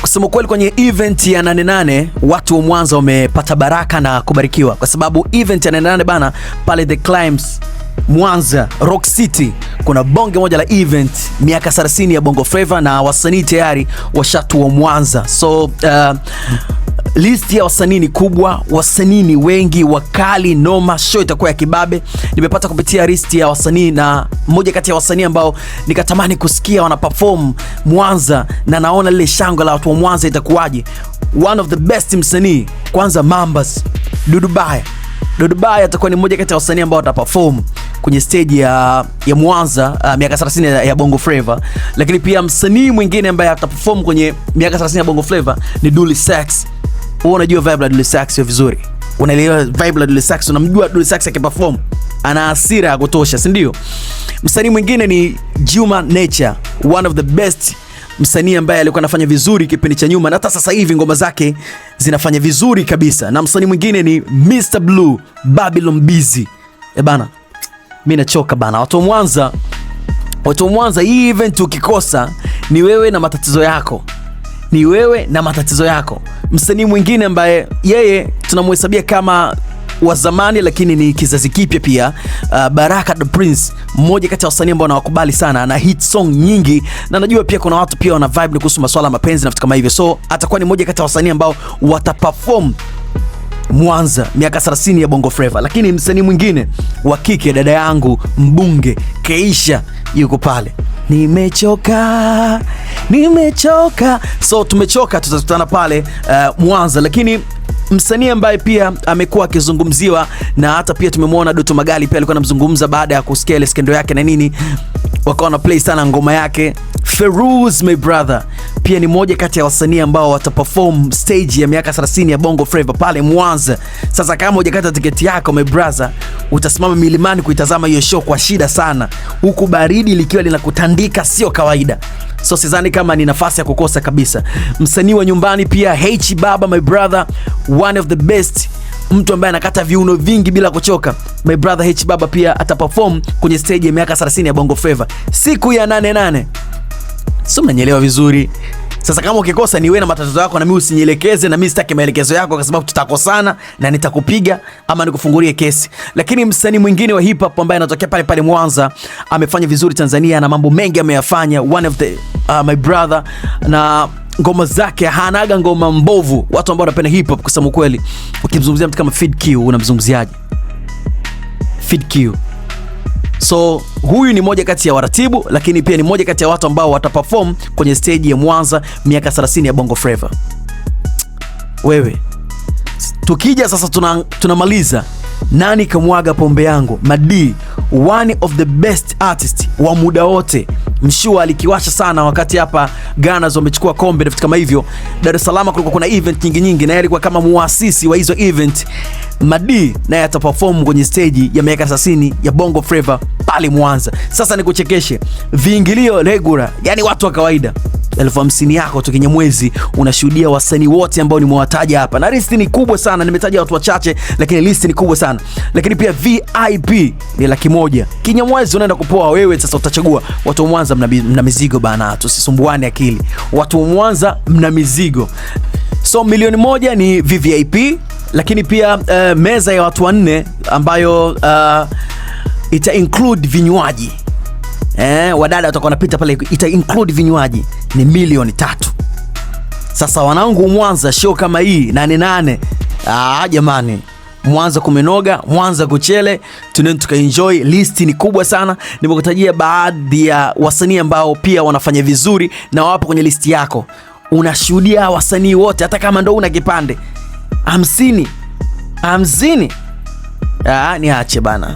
Kusema kweli, kwenye event ya 88 watu wa Mwanza wamepata baraka na kubarikiwa, kwa sababu event ya 88 bana, pale The Climbs Mwanza Rock City kuna bonge moja la event miaka 30 ya Bongo Flava na wasanii tayari washatua Mwanza. So list ya wasanii ni kubwa, wasanii ni wengi, wakali noma, show itakuwa ya kibabe. Nimepata kupitia list ya wasanii na mmoja kati ya wasanii ambao nikatamani kusikia wana perform Mwanza na naona lile shangwe la watu wa Mwanza itakuwaje. One of the best msanii kwanza, Mambas Dudubaya. Dudubaya atakuwa ni mmoja kati ya wasanii ambao wataperform kwenye stage ya Mwanza miaka 30 ya Bongo Flava, lakini pia msanii mwingine ambaye ataperform kwenye miaka 30 ya Bongo Flava ni Dully Sykes. Wewe unajua vibe la Dully Sykes sio vizuri, unaelewa vibe la Dully Sykes, unamjua Dully Sykes akiperform ana hasira ya kutosha, si ndio? Msanii mwingine ni Juma Nature, one of the best msanii ambaye alikuwa anafanya vizuri kipindi cha nyuma na hata sasa hivi ngoma zake zinafanya vizuri kabisa. Na msanii mwingine ni Mr Blue Babylon Busy. E bana, mi nachoka bana, watu wa Mwanza, watu wa Mwanza, hii event ukikosa ni wewe na matatizo yako, ni wewe na matatizo yako. Msanii mwingine ambaye yeye tunamhesabia kama wa zamani lakini ni kizazi kipya pia, Baraka the Prince, mmoja kati ya wasanii ambao nawakubali sana, ana hit song nyingi na najua pia kuna watu pia wana vibe ni kuhusu masuala ya mapenzi na vitu kama hivyo, so atakuwa ni mmoja kati ya wasanii ambao wataperform Mwanza miaka 30 ya Bongo Flava. Lakini msanii mwingine wa kike, dada yangu mbunge Keisha yuko pale. Nimechoka, nimechoka, so tumechoka, tutakutana pale Mwanza. Lakini msanii ambaye pia amekuwa akizungumziwa na hata pia tumemwona Doto Magali pia alikuwa anamzungumza baada ya kusikia ile skendo yake na nini, wakawa na play sana ngoma yake. Feruz my brother pia ni moja kati ya wasanii ambao wataperform stage ya miaka 30 ya Bongo Flava pale Mwanza. Sasa kama hujakata tiketi yako my brother, utasimama milimani kuitazama hiyo show kwa shida sana, huku baridi likiwa linakutandika sio kawaida. So sidhani kama ni nafasi ya kukosa kabisa. Msanii wa nyumbani pia H Baba my brother, one of the best, mtu ambaye anakata viuno vingi bila kuchoka. My brother H Baba pia ataperform kwenye stage ya miaka 30 ya Bongo Flava siku ya 8 8. Sio, mnanielewa vizuri? Sasa kama ukikosa ni wewe na matatizo yako, na mimi usinielekeze, na mimi sitaki maelekezo yako, kwa sababu tutakosana na nitakupiga ama nikufungulie kesi. Lakini msanii mwingine wa hip hop ambaye anatokea pale pale Mwanza, amefanya vizuri Tanzania na mambo mengi ameyafanya, one of the my brother, na ngoma zake hanaga ngoma mbovu. Watu ambao wanapenda hip hop, kusema kweli, ukimzungumzia mtu kama Fid Q unamzungumziaje? Fid Q. So huyu ni moja kati ya waratibu, lakini pia ni moja kati ya watu ambao wataperform kwenye stage ya Mwanza miaka 30 ya Bongo Flava. Wewe, tukija sasa tunamaliza nani kamwaga pombe yangu? Madee, one of the best artist wa muda wote. Mshua alikiwasha sana wakati hapa Ghana wamechukua kombe na vitu kama hivyo. Dar es Salaam kulikuwa kuna event nyingi nyingi, na yeye alikuwa kama muasisi wa hizo event. Madee naye ataperform kwenye stage ya miaka 30 ya Bongo Flava pale Mwanza. Sasa nikuchekeshe, viingilio regular, yani watu wa kawaida 50,000 yako tu kinyamwezi, unashuhudia wasanii wote ambao nimewataja hapa, na list ni kubwa sana. Nimetaja watu wachache, lakini list ni kubwa sana. Lakini pia VIP ni 100,000 kinyamwezi, unaenda kupoa wewe. Sasa utachagua. Watu wa Mwanza mna mizigo bana, tusisumbuane akili. Watu wa Mwanza mna mizigo. So 1,000,000 ni VVIP, lakini pia meza ya watu wanne ambayo ita include vinywaji, wadada watakuwa wanapita pale, ita include vinywaji ni 3,000,000. Sasa wanangu, Mwanza show kama hii 8 8, ah, jamani, Mwanza kumenoga, Mwanza kuchele, tunaenda tukaenjoy. List ni kubwa sana, nimekutajia baadhi ya wasanii ambao pia wanafanya vizuri na wapo kwenye listi yako. Unashuhudia wasanii wote, hata kama ndo una kipande 50 50. Ah, niache bana.